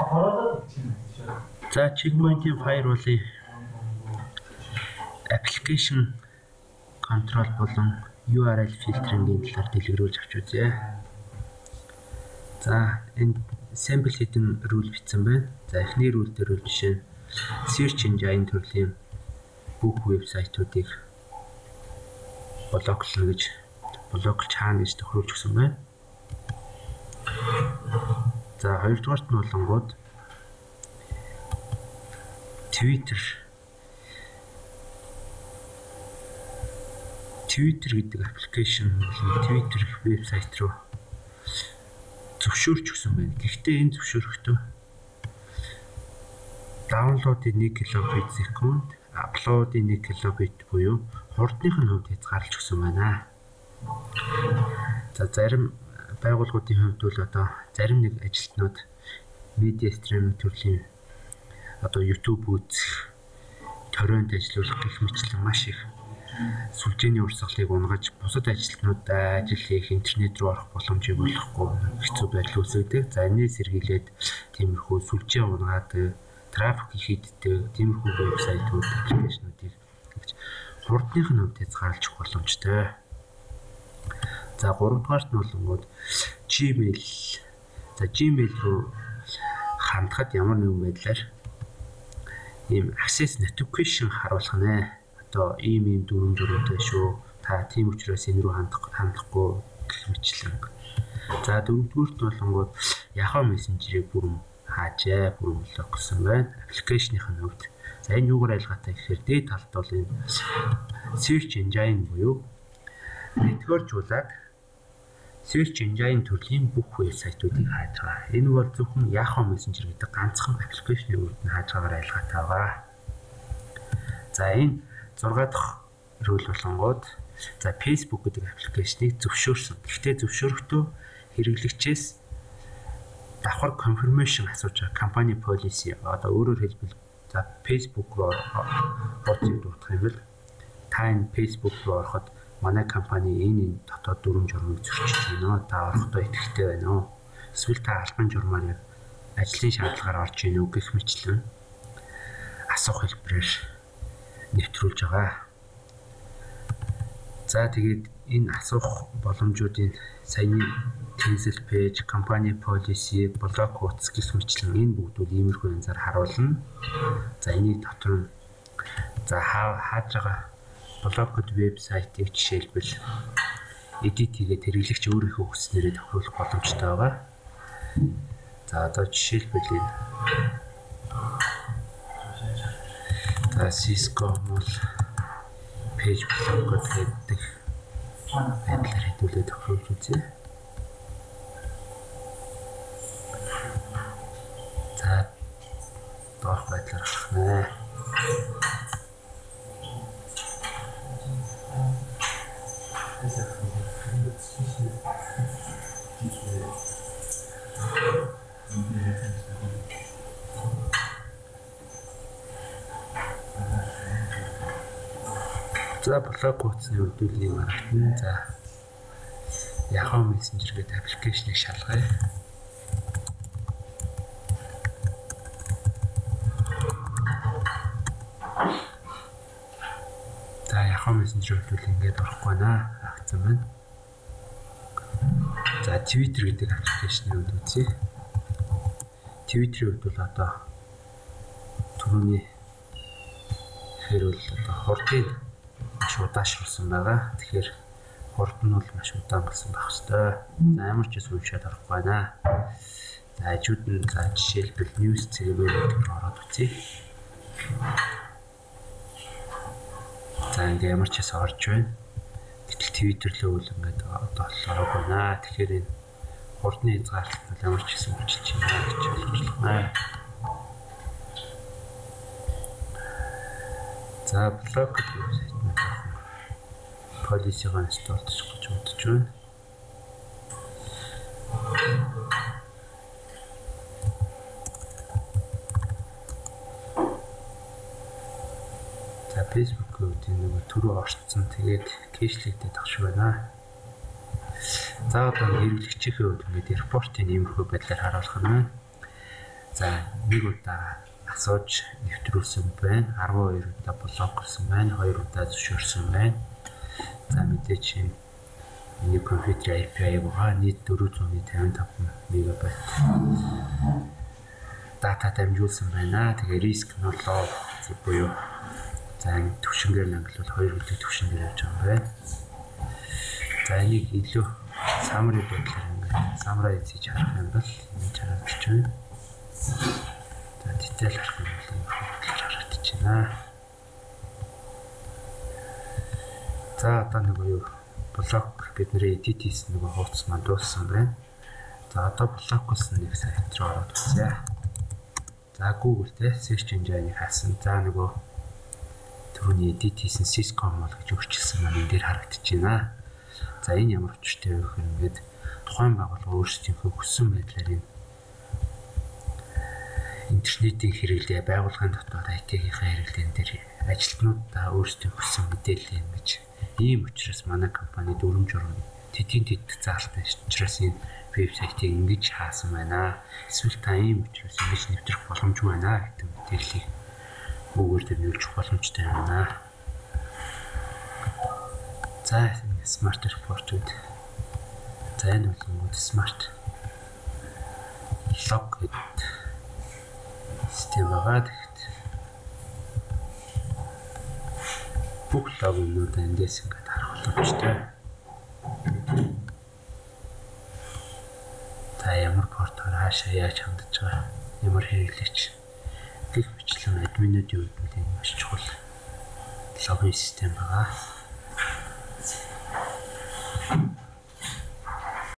За Checkpoint-ийн firewall-ийн application control болон URL filtering-ийн талаар дэлгэрүүлж авч үзье. За энэ sample хэдэн rule бичсэн байна. За эхний rule дээр бол жишээ нь search engine төрлийн бүх вебсайтуудыг блоклно гэж блоклж хаана гэж тохируулж өгсөн байна. За хоёрдугаарт нь болонгууд Twitter гэдэг аппликейшн болон Twitter вебсайт руу зөвшөөрч өгсөн байна. Гэхдээ энэ зөвшөөрөхдөө download-ын 1 кб секунд, upload-ын 1 кб буюу хурдных нь хувьд хязгаарлаж өгсөн байна. За зарим байгууллагуудын хувьд бол одоо зарим нэг ажилтнууд медиа стриминг төрлийн одоо YouTube үзэх, торрент ажиллуулах гэх мэтлэн маш их сүлжээний урсгалыг унгаж бусад ажилтнууд ажил хийх, интернет рүү орох боломжийг олохгүй хэцүү байдал үүсгэдэг. За энэний сэргийлээд тиймэрхүү сүлжээ унгаадаг, трафик хийддэг тиймэрхүү вебсайтууд, аппликейшнуудыг хурдных нь хувьд хязгаарлаж өгөх боломжтой. За гуравдугаарт нь болонгууд Gmail. За Gmail руу хандхад ямар нэгэн байдлаар ийм access notification харуулах нэ. Одоо ийм ийм дүрэм дүрмтэй шүү. Та тийм учраас энэ рүү хандахгүй гэх мэтлэн. За дөрөвдүгüрт болонгууд Yahoo Messenger-ийг бүрэн хаажээ, бүрэн блок гэсэн байна. Аппликейшных нь хувьд. За энэ юугаар айлгаатай гэхээр дээд талд бол энэ search engine буюу нэтгэржуулаад search engine төрлийн бүх вебсайтуудыг хааж байгаа. Энэ бол зөвхөн Yahoo Messenger гэдэг ганцхан аппликейшны үрд нь хааж байгаагаар айлгаатай байгаа. За энэ 6 дахь рүүл болонгууд за Facebook гэдэг аппликейшнийг зөвшөөрсөн. Гэхдээ зөвшөөрөхдөө хэрэглэгчээс давхар confirmation асууж байгаа. Компани policy одоо өөрөөр хэлбэл за Facebook руу хуудсыг дуудах юм бол та энэ Facebook руу ороход манай компани энэ дотоод дүрэм журмыг зөрчиж байна. Та орохдоо итгэвтэй байна уу? Эсвэл та албан журмаар яг ажлын шаардлагаар орж ийн үү гэх мэтлэн асуух хэлбэрээр нэвтрүүлж байгаа. За тэгээд энэ асуух боломжуудын саяны cancel page, company policy, блок хуудас гэх мэтлэн энэ бүгд бол иймэрхүү янзаар харуулна. За энийг дотор нь за хааж байгаа блокод вебсайтыг жишээлбэл edit хийгээд хэрэглэгч өөрийнхөө хүснээрээ тохируулах боломжтой байгаа. За одоо жишээлбэл энэ за Cisco мул page block гэдэг байдлаар хэдүүлээ тохируулж үзье. За доорх байдлаар гарах нэ. За блок хуудасны хөдөлгөөний маргатна. За Yahoo Messenger гэдэг аппликейшнийг шалгая. За Yahoo Messenger хөдөлгөөн ингээд орохгүй байна. Хаагцсан байна. За Twitter гэдэг аппликейшний хувьд үзье. Twitter-ийн хувьд бол одоо түрүүний тэгэхээр бол одоо хурдыг маш удаашруулсан байгаа. Тэгэхээр хурд нь бол маш удаан болсон байх ёстой. За ямар ч юм уншаад орохгүй байна. За хажууд нь за жишээлбэл news цэгээр гэдэг рүү ороод үзье. За ингээ ямар ч хэсэг орж байна. Гэтэл Twitter рүү бол ингээд одоо ороог байна. Тэгэхээр энэ хурдны хязгаарлалт нь ямар ч хэсэг хүчилж байна гэж ойлгож байна. За блок вебсайт нь жоохон policy-гаа install-дчих гэж бодож байна. За Facebook-ийн хувьд нөгөө түрүү орцсон. Тэгээд кэшлэгдээд ах шиг байна. За одоо хэрэглэгчийн хувьд ингээд report-ын иймэрхүү байдлаар харуулах нь байна. За, нэг удаа асууж нэвтрүүлсэн байна. 12 удаа block лсон байна. 2 удаа зөвшөөрсөн байна. За, мэдээч энэ миний компьютерийн IP байгаа. Нийт 455 мегабайт data дамжуулсан байна. Тэгээ risk нь low буюу за энэ төвшингээр ангилвал 2 гэдэг төвшин дээр явж байгаа юм байна. За, энийг илүү summary байдлаар ингээд summarize хийж харах юм бол ингэж харагдаж байна. За, detail харах юм бол энэ байдлаар харагдаж байна. За, одоо нөгөө юу блок бидний edit хийсэн нөгөө хуудас маань дууссан байна. За, одоо блокоос нэг сайт руу ороод үзье. За, Google те search engine-ыг хаасан. За, нөгөө түрүүний edit хийсэн syscom бол гэж өөрчилсөн маань энэ дээр харагдаж байна. За, энэ ямар учиртай вэ гэхээр ингээд тухайн байгууллага өөрсдийнхөө хүссэн байдлаар энэ интернетийн хэрэглээ, байгууллагын дотоод IT-ийн хэрэглээн дээр ажилтнуудаа өөрсдийн хүссэн мэдээлэл ингэж ийм учраас манай компани 460 тэдийн тэд заалтай учраас энэ вебсайтыг ингэж хаасан байна. Эсвэл та ийм учраас ингэж нэвтрэх боломжгүй байна гэдэг мэдээллийг үүгээр дамжуулах боломжтой байна. За, smart report гэдэг. За, энэ бол smart log гэдэг систем байгаа. Тэгэхэд бүх log юмнууд эндээс ингээд харах боломжтой. За, ямар портоор хаашаа яаж хандаж байгаа, ямар хэрэглээч гэх мэтлэн админуудын хувьд энэ маш чухал log ын систем байгаа.